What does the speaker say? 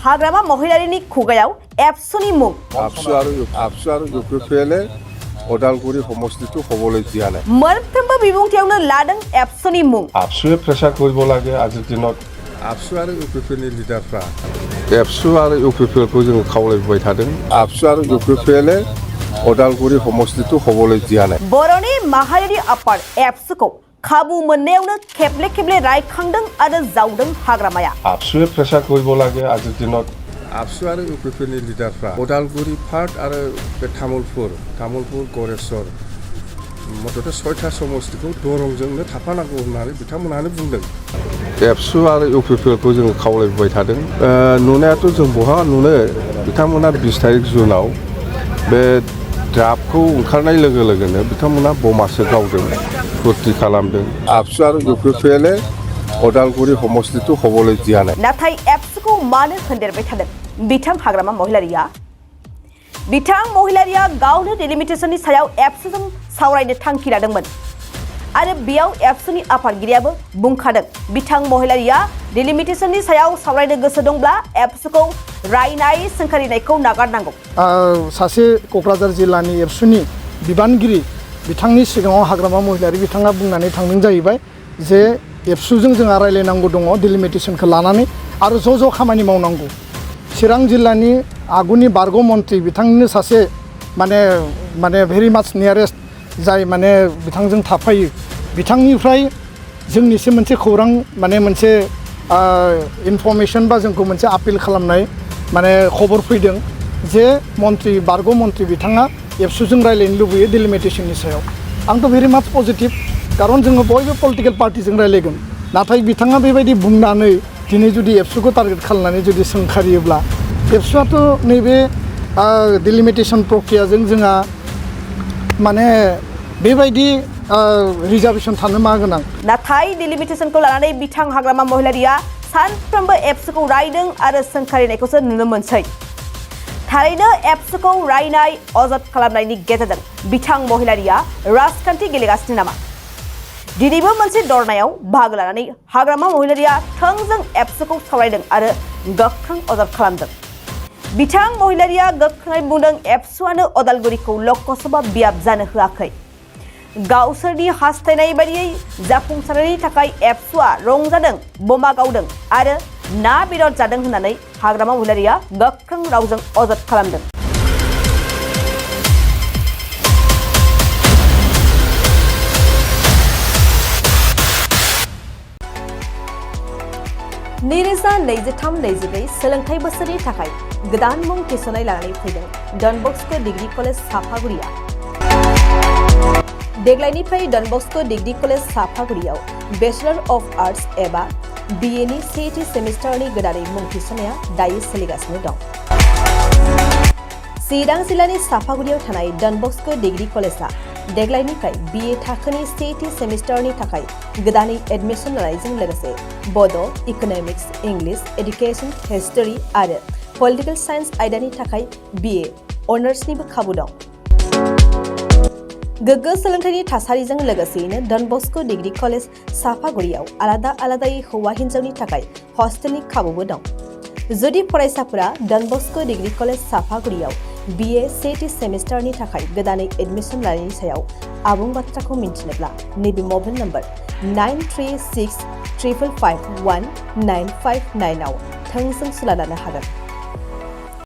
हाग्रामा महिलारिनि खुगायाव एबसुनि मुं आबसु आरो इउपिपिएलए अदालगुरि समष्टिটো হ'বলৈ দিয়া নাই मोनफ्रोमबो बिबुंथियावनो लादों एबसुनि मुं आबसुৱে प्रेसार কৰিব লাগে আজিৰ দিনত आबसु आरो इउपिपिएलनि लिडारफ्रा एबसु आरो इउपिपिएलखौ जों खावलायबाय थादों आबसु आरो इउपिपिएलए अदालगुरि समष्टिটো হ'বলৈ দিয়া নাই बर'नि माहारियारि आफाद एबसुखौ खाबु मोननायावनो खेबले खेबले रायखांदों आरो जावदों हाग्रामाया आबसुৱে प्रेसार কৰিব লাগে আজিৰ दिনত आबसु आरो इउपिपिएलनि लिडारफ्रा अदालगुरि पार्ट आरो बे तामुलपुर गरेस्वर मथथे 6टा समष्टिखौ दरंजोंनो थाफानांगौ होननानै बिथांमोनानो बुंदों एबसु आरो इउपिपिएलखौ जों खावलायबाय थादों नुनायाथ' जों बहा नुनो बिथांमोना 20 तारिख जुनाव बे ड्राफ्टखौ ओंखारनाय लोगो लोगोनो बिथांमोना बमासो गावदों फुर्ति खालामदों आबसु आरो इउपिपिएलए अदालगुरि समष्टिটো হ'বলৈ দিয়া নাই नाथाय एबसुखौ मानो होनदेरबाय थादों बिथां हाग्रामा महिलारिया गावनो डिलिमिटेशननि सायाव एबसुजों सावरायनो थांखि लादोंमोन आरो बेयाव एबसुनि आफादगिरियाबो बुंखादों बिथां महिलारिया डिलिमिटेशननि सायाव सावरायनो गोसो दंब्ला एबसुखौ रायनाय सोंखारिनायखौ नागारनांगौ सासे क'क्राझार जिल्लानि एबसुनि बिबानगिरि बिथांनि सिगाङाव हाग्रामा महिलारि बिथाङा बुंनानै थांदों जाहैबाय जे एबसुजों जोंहा रायलायनांगौ दङ डिलिमिटेशनखौ लानानै आरो ज' खामानि मावनांगौ चिरां जिल्लानि आगुनि बारग' मन्त्रि बिथांनिनो सासे माने भेरि माच नियारेस्ट जाय माने बिथांजों थाफायो बिथांनिफ्राय जोंनिसिम मोनसे खौरां मोनसे इनफरमेशन बा जोंखौ मोनसे आपिल खालामनाय खबर फैदों जे बारग' मन्त्रि बिथाङा एबसुजों रायलायनो लुबैयो डिलिमिटेशननि सायाव आंथ' भेरि माच पजिटिभ कारन जोङो बयबो पलिटिकेल पार्टिजों रायलायगोन नाथाय बिथाङा बेबायदि बुंनानै दिनै जुदि एबसुखौ टारगेट खालामनानै जुदि सोंखारियोब्ला एबसुआथ' नैबे डिलिमिटेशन प्रक्रियाजों जोंहा बेबायदि रिजार्भेशन थानो मा गोनां नाथाय डिलिमिटेशनखौ लानानै बिथां हाग्रामा महिलारिया सानफ्रोमबो एबसुखौ रायदों आरो सोंखारिनायखौसो नुनो मोनसै थारैनो एबसुखौ रायनाय अजद खालामनायनि गेजेरजों बिथां महिलारिया राजखान्थि गेलेगासिनो नामा दिनैबो मोनसे दरनायाव बाहागो लानानै हाग्रामा महिलारिया थोंजों एबसुखौ सावरायदों आरो गोख्रों अजद खालामदों बिथां महिलारिया गोख्रोङै बुंदों एबसुआनो अदालगुरिखौ लकसभा बियाब जानो होआखै गावसोरनि हास्थायनाय बायदियै जाफुंसारनायनि थाखाय एबसुआ रंजादों बमा गावदों आरो ना बेदर जादों होननानै हाग्रामा महिलारिया गोख्रों रावजों अजद खालामदों नैरोजा 23-24 सोलोंथाइ बोसोरनि थाखाय गोदान मुं थिसननाय लानानै फैदों Don Bosco' degree college Saphaguri देग्लायनिफ्राय डन बस्क' डिग्री कलेज साफागुरियाव बेचलर अफ आर्ट्स एबा बिएनि सेथि सेमिस्टारनि गोदानै मुं थिसननाया दायो सोलिगासिनो दं चिरां जिल्लानि साफागुरियाव थानाय डन बस्क' डिग्री कलेजआ देग्लायनिफ्राय बिए थाखोनि सेथि सेमिस्टारनि थाखाय गोदानै एडमिशन लानायजों लोगोसे बड' इक'नमिक्स इंलिश एडुकेशन हिस्टरी आरो पलिटिकल साइन्स आयदानि थाखाय बिए अनार्सनिबो खाबु दं गोग्गो सोलोंथाइनि थासारिजों लोगोसेयैनो डन बस्क' डिग्री कलेज साफागुरियाव आलादायै हौवा हिन्जावनि थाखाय हस्टेलनि खाबुबो दं जुदि फरायसाफोरा डन बस्क' डिग्री कलेज साफागुरियाव बिए सेथि सेमिस्टारनि थाखाय गोदानै एडमिशन लानायनि सायाव आबुं बाथ्राखौ मिन्थिनोब्ला नैबे मबाइल नम्बर 9365551959 आव थोंजों सुला लानो हागोन